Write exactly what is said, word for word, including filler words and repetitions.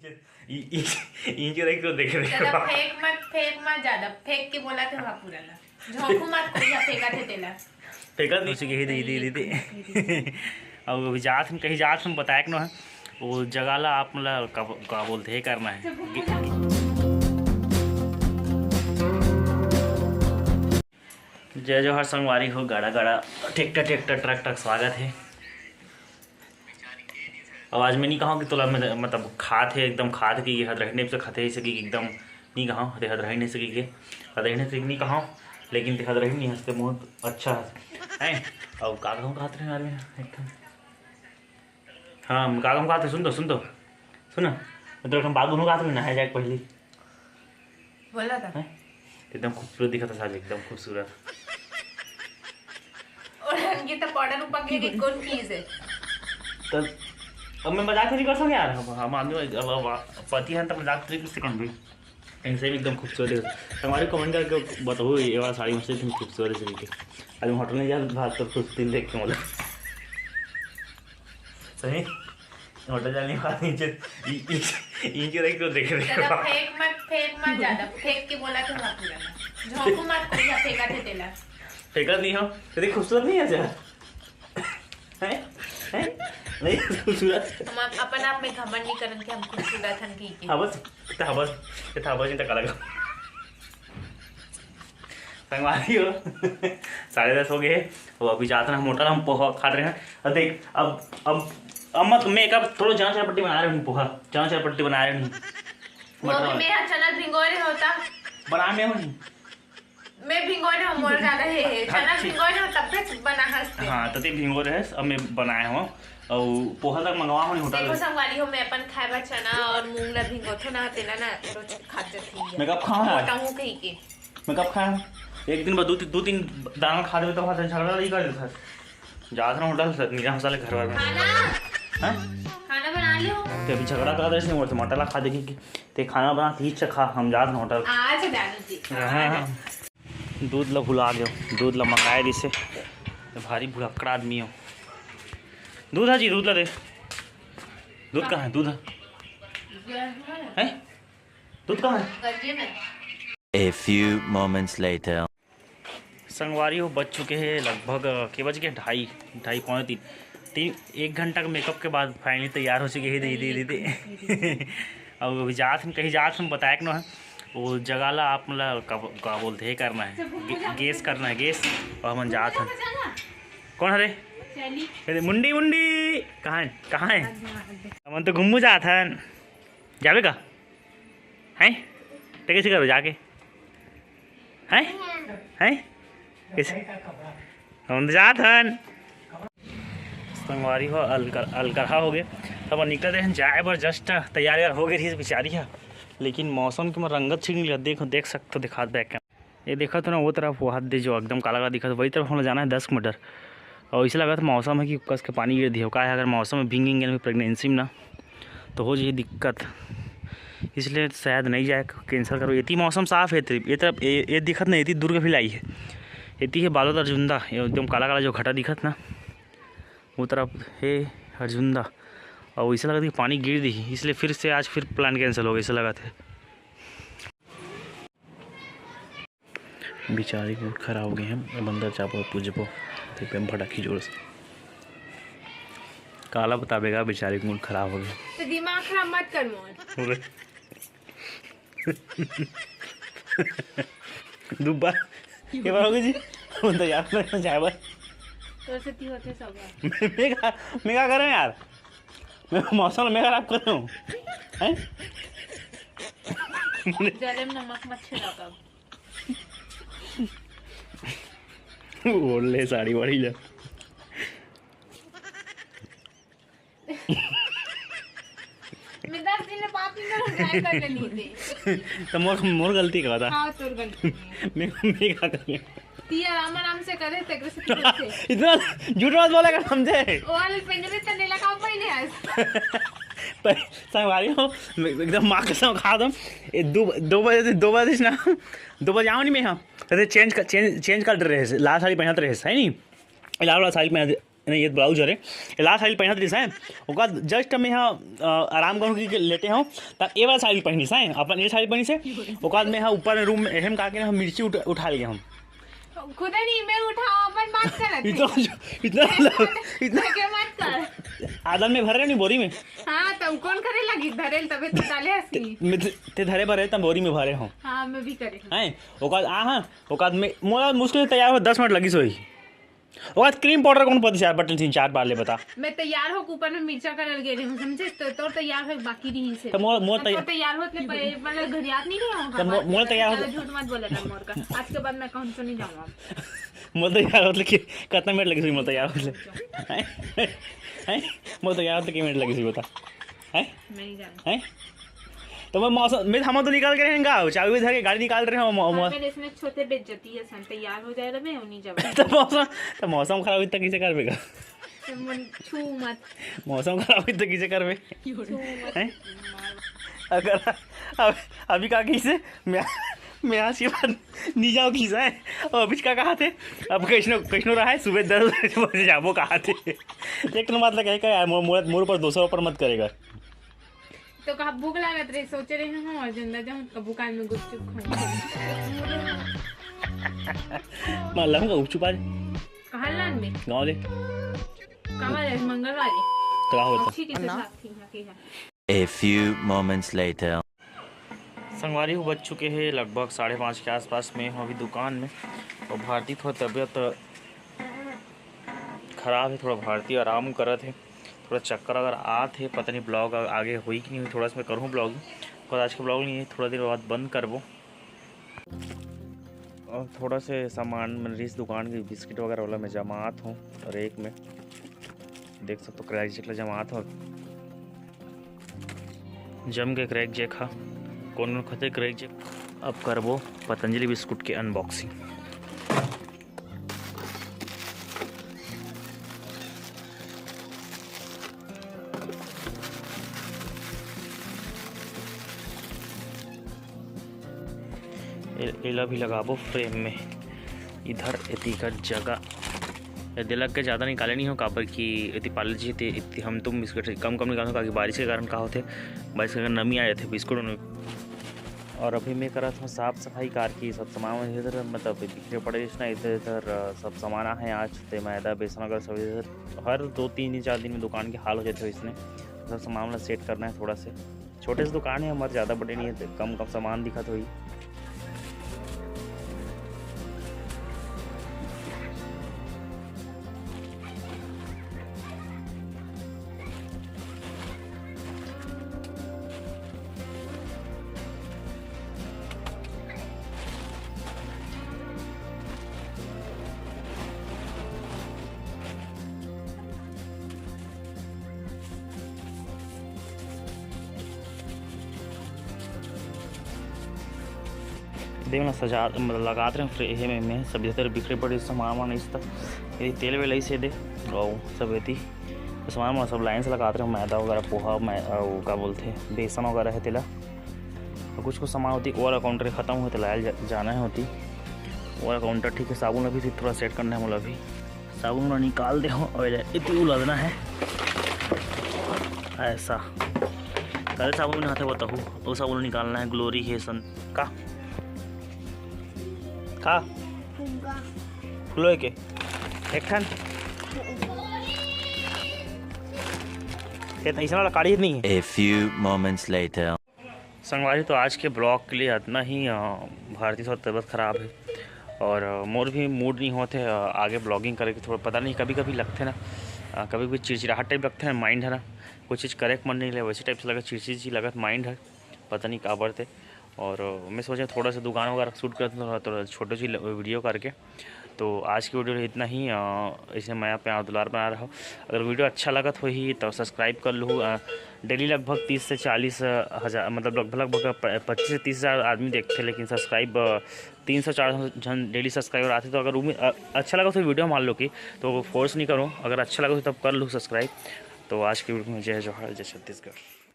इ- इ- इंजो रख तो देख रहे ज्यादा हो। फेंक मत, फेंक मत ज्यादा, फेंक के बोला थे वहाँ पूरा ला। झोंकू मत, कोई फेंका थे तेला। फेंका नहीं। उसी के ही दीदी, दीदी। अब अभी जात हम, कहीं जात हम बताए के न है, वो जगह ला आप मतलब का, का बोलते हैं करना है। जय जोहार संगवारी हो, गाड़ा गाड़ा ट्रैक्टर ट्रैक्टर ट्रक ट्रक स्वागत है। अब आज मैं नहीं कहूँ कि तोला मतलब, मतलब खात है, एकदम खात कि हद रही नहीं से खाते ही सकी एकदम नहीं कहूँ, ते हद रही नहीं सकी के हद रही नहीं सकी नहीं कहूँ, लेकिन ते हद रही नहीं हंसते बहुत अच्छा है। अब का कहूँ खात रहे यार मैं एकदम। हाँ, हम का कहूँ खात सुन तो सुन तो सुन ना, मतलब हम बागुन खात में नहाए जाए पहली। बोला था। हैं? एकदम खूबसूरत दिखा था साहब, एकदम खूबसूरत। और उनकी तो पाउडर ऊपर के लिए कौन चीज है? तो अब मैं मजाक नहीं कर सकता यार, हम हम आदमी, अब अब पति हैं तो मजाक नहीं कर सकते हम भी। इनसे भी एकदम खूबसूरत दिखा था। हमारे कमेंट करके बताओ, ये वाला साड़ी मुझसे इतनी खूबसूरत है। आज हम होटल में जा, बात तो खूबसूरती देख के बोला। सही। होटल जाने के बाद नीचे इ- इ- इंजो रख तो देख रहे ज्यादा हो। फेंक मत, फेंक मत ज्यादा, फेंक के बोला थे वहाँ पूरा ला। झोंकू मत, कोई फेंका थे तेला। फेंका नहीं हो, तेरे खूबसूरत नहीं है सर। हैं? हैं? नहीं खूबसूरत। हम आप- अपन आप में घमंड नहीं करन के हम खूबसूरत हन की के। हाँ बस, इतना हाँ बस, इतना हाँ बस, इतना काला का। संगवारी हो, साढ़े दस हो गए हैं। वो अभी जात हन होटल, हम पोहा खात रहे हैं। अब देख, अब अब अब मत मेकअप थोड़ा, चना चटपटी बना रहे हैं, पोहा, चना चटपटी बना रहे हैं। वो मटर भी वाला। मैं यहाँ चना भिंगो रहे होता। बना मैं हूँ। मैं भिंगो रहे हूँ, मोर ज्यादा है, है। हाँ, चना ठीक। भिंगो रहे हो तब से बना हंसते। हाँ, तो ते भिंगो रहे, अब मैं बनाए हूँ। और पोहा तक मंगवा हूँ होटल देखो में। संगवारी हो, मैं अपन खाए बर चना और मूंग ला भिंगो थो ना, तेला ना रोज खात जथी। मैं कब खाऊँ यार? मोटा हूँ कहीं के। मैं कब खाया? एक दिन बाद दो ती-, दो तीन दाना खा देबे तो झगड़ा नहीं कर देता। जात ना होटल से, नीरा मसाले घर वाले। खाना। हाँ? खाना बना लियो। ते अभी झगड़ा कर रहे थे, टमाटर ला खा देखे कि ते खाना बना, तीच खा, हम जात ना होटल। आज दादी जी। हाँ, हाँ। दूध ला भुला गयो, दूध ला मंगाए दिसे। भारी भुलक्कड़ आदमी हो। दूध है जी, दूध ला दे। दूध कहाँ है? दूध है? हैं? दूध कहाँ है? गंजी में। A few moments later. संगवारी हो, बज चुके हैं लगभग, अ, के बज गए? ढाई, ढाई, पौने तीन। तीन, एक घंटा के मेकअप के बाद finally तैयार हो चुके हैं दीदी, दीदी। अब अभी जात हम, कहीं जात हम बताए के न है, वो जगह ला आप मतलब का, का बोलते हैं करना है, गे-, गेस करना है, गेस। और हमन जात हन। कौन हरे? अरे मुंडी, मुंडी कहाँ है, कहाँ है? हमन तो घूमू जात हन। जाबे का? हैं? ते कैसे करो जाके? हैं? हैं? कैसे? हम तो जात हन। संगवारी हो, अलकर-, अलकरहा हो गए। तब निकलत रहन जाए बर, just तैयार यार हो गए रहिस बेचारी ह। लेकिन मौसम के म रंगत छिड़ निकलत, देख, देख सकथो, दिखात back camera। ये देखत हो ना, वो तरफ वो हाथ दे जो एकदम काला काला दिखत, वही तरफ हमला जाना है दस किलोमीटर। और इसे लगत मौसम है कि कस के पानी गिर दिया, का है, अगर मौसम में भींग गिर प्रेगनेंसी में ना, तो हो जाए दिक्कत, इसलिए शायद नहीं जाए, cancel करो। इतनी मौसम साफ है, ये तरफ, ये तरफ, ये, ये दिखत नहीं, इतनी दूर के भी लाई है, इतनी है बालोद अर्जुंदा, ये एकदम काला काला जो घटा दिखत ना, वो तरफ है अर्जुंदा, और इसे लगत कि पानी गिर दी, इसलिए फिर से आज फिर plan cancel हो गया, इसे लगत है। बेचारी के mood खराब हो गए हैं, अब अंदर जाबो, पूजबो, ते पे भड़की जोर से। काला बताबे गा, बेचारी के mood खराब हो गए। तो दिमाग खराब मत कर मोर। अरे। दुब्बा, ये बार हो गई जी। हम तो यार, मैं जाए बार। तो से ती होते सब। मैं, मैं का, मैं का करूँ यार? मैं मौसम मैं खराब कर रहा हूँ, हैं? जले में नमक मत छिड़का। ओढ़ ले साड़ी वाड़ी जा। मैं दस दिन में बात नहीं करूँ, गायब कर लेनी थी। तो मोर, मोर गलती का था। हाँ, तोर गलती है। मैं, मैं का करूँ? ती आराम आराम से करे, तेरे से पूछे। इतना झूठ मत बोला कर, समझे? वो वाले पिंजरे तन्ने लगा पाई नहीं आज। पर संगवारी हो, मैं एकदम माँ कसम खा दम। ये दो, दो बजे से, दो बजे से ना, दो बजे आओ नहीं मैं यहाँ। अरे change कर, change, change कर रहे हैं, लाल साड़ी पहनत रहे हैं, है नहीं? लाल वाला साड़ी पहन, नहीं, ये ब्लाउज हरे, ये लाल साड़ी पहनत रहिस हे। ओकर बाद जस्ट मैं ह, अ, आराम करूँ कि लेटे हूँ, तब ये वाला साड़ी पहनिस हे, अपन ये साड़ी पहनिस हे। ओकर बाद मैं ह ऊपर रूम में एहम का के ना हम मिर्ची उठ-, उठा लिए हम। खुद नहीं, मैं उठाओ, अपन बात करत इतना, हूँ। इतना, इतना के मत कर। आदन में भर रहे नहीं बोरी में। हाँ, तो कौन करे लगी धरेल, तबे तो डाले हंसी। मैं ते, ते धरे भरे तब बोरी में भरे हूँ। हाँ, मैं भी करे हूँ। हैं, ओकर बाद, आ, हाँ, ओकर बाद में मोला मुश्किल से तैयार हो दस मिनट लगी सोई। ओकर बाद क्रीम पाउडर कौन पता चार बटन तीन चार बार ले बता। मैं तैयार होके ऊपर में मिर्चा करल गे रही हूँ, समझे? तो तोर तैयार हो बाकी रही से। तो मोर, मोर तब तैयार तैयार होत ले पहले, मतलब, घड़ियात नहीं रही हूँ। तो मोर, मोर तैयार हो झूठ मत बोला था मोर का। आज के बाद मैं कहूँ तो नहीं जाऊँगा। मोर तैयार होत ले कि कितना मिनट लगी सोई मोर तैयार होत ले? हैं? हैं? मोर तैयार होत ले कितना मिनट लगी सोई बता? हैं? नहीं जाना। हैं? तो मैं मौसम, मैं हम तो निकाल के रहेंगे, चाबी भी धर के गाड़ी निकाल रहे हो, मौ-, मौ-, मेरे इसमें छोटे बेइज्जती है सन, तैयार हो जाए रहे, नहीं जावे। तो मौसम, तो मौसम खराब इतना कैसे कर बेगा? तो मन छू मत। मौसम खराब इतना कैसे कर बे? छू मत। हैं? अगर अब, अभी का कैसे मैं, मैं आज के बाद नहीं जाओ खींचा है। और अभी का कहा थे, अब कैसनो, कैसनो रहा है, सुबह दस बजे जाबो कहा थे। एक तो बात लगा है क्या यार, मोर, मोर, मोर पर दूसरा ऊपर मत करेगा। तो कहा भूख लागत रहे, सोचे रहे हूँ और जिंदा जाऊँ कबू काल में गुपचुप खाऊँ। मैं लाऊंगा गुपचुप आज। कहाँ लान में? गाँव ले। कहाँ ले? मंगलवार है। तो का होता? अच्छी किसे ना? साथ थी, यहाँ के यहाँ। A few moments later. संगवारी हो, बज चुके हैं लगभग साढ़े पाँच के आसपास। मैं हूँ अभी दुकान में और भारती थोड़ा तबीयत खराब है, थोड़ा भारती आराम करत है, थोड़ा चक्कर अगर आत है, पता नहीं ब्लॉग आगे हुई कि नहीं हुई। थोड़ा सा मैं करूँ ब्लॉगिंग, पर आज का ब्लॉग नहीं है, थोड़ा देर बाद बंद करबो। और थोड़ा से सामान मन रिस दुकान के बिस्किट वगैरह वाला मैं जमात हूँ रैक में, देख सकते हो क्रैक जैक ला जमात हूँ। जम के क्रैक जैक हा, कौन कौन खाते क्रैक जैक। अब करबो पतंजलि बिस्कुट के अनबॉक्सिंग। ए-, एला भी लगाबो फ्रेम में, इधर एती कर जगह। ए, दिलक के ज़्यादा निकाले नहीं हो, काबर कि एती पार्ले जी ते एती हम तुम बिस्कुट कम कम निकालथों, काकि बारिश के कारण का होथे, बारिश के कारण नमी आ जाथे बिस्कुट में। और अभी मैं करत हूँ साफ सफाई कार की, सब सामान इधर मतलब बिखरे पड़े इसने इधर इधर, अ, सब सामान आहे आज, ते मैदा बेसन वगैरह सब इधर। हर दो तीन दिन चार दिन में दुकान के हाल हो जाते हैं इसने, सब सामान वाला सेट करना है थोड़ा से। छोटे से दुकान है हमारे, ज़्यादा बड़े नहीं है, तो कम कम सामान दिखत होही। देख ना सजा, मतलब, लगात रहे फ्रे-, हे में, में सब इधर बिखरे पड़े सामान वामान इस तक। ये तेल वेल ऐसे दे, और सब एती सामान वामान सब लाइन से लगात रहे, मैदा वगैरह, पोहा, मै-, और का बोलते हैं, बेसन वगैरह है तेला। और कुछ कुछ सामान होती ओवर काउंटर खत्म होते लायल जा-, जाना है होती। ओवर काउंटर ठीक है, साबुन अभी थोड़ा सेट करना है मोला अभी। साबुन ला निकाल दे हो और इधर इतनी उलादना है ऐसा। कल साबुन नहाते बताहू, वो साबुन निकालना है, ग्लोरी है सन का, का? फुग्गा। ग्लोरी के एक ठन। ये तो ऐसा वाला काढ़ी नहीं है। A few moments later. संगवारी, तो आज के ब्लॉग के लिए इतना ही। अ, भारती थोड़ा तबीयत ख़राब है और, अ, मोर भी मूड नहीं होते, अ, आगे ब्लॉगिंग करे के। थोड़ा पता नहीं, कभी कभी लगते ना, अ, कभी कभी चिड़चिड़ाहट टाइप लगते हैं माइंड है ना, कोई चीज़ करे के मन नहीं ले, वैसे टाइप से लगत, चिड़चिड़ सी लगत माइंड है, पता नहीं काबर थे। और, अ, मैं सोचा थोड़ा सा दुकान वगैरह शूट करते, थोड़ा थोड़ा छोटे सी वीडियो करके। तो आज की वीडियो इतना ही। अ, ऐसे मया प्यार दुलार बना रहो। अगर वीडियो अच्छा लगत होही तो सब्सक्राइब कर लू। अ, डेली लगभग तीस से चालीस हज़ार, मतलब, लगभग लगभग प-, पच्चीस से तीस हज़ार आदमी देखते, लेकिन सब्सक्राइब, अ, तीन सौ चार सौ जन डेली सब्सक्राइबर आते। तो अगर उम्मीद, अ, अच्छा लगा तो वीडियो मान लो कि, तो फोर्स नहीं करो, अगर अच्छा लगा तो तब कर लो सब्सक्राइब। तो आज की वीडियो में जय जोहार, जय छत्तीसगढ़।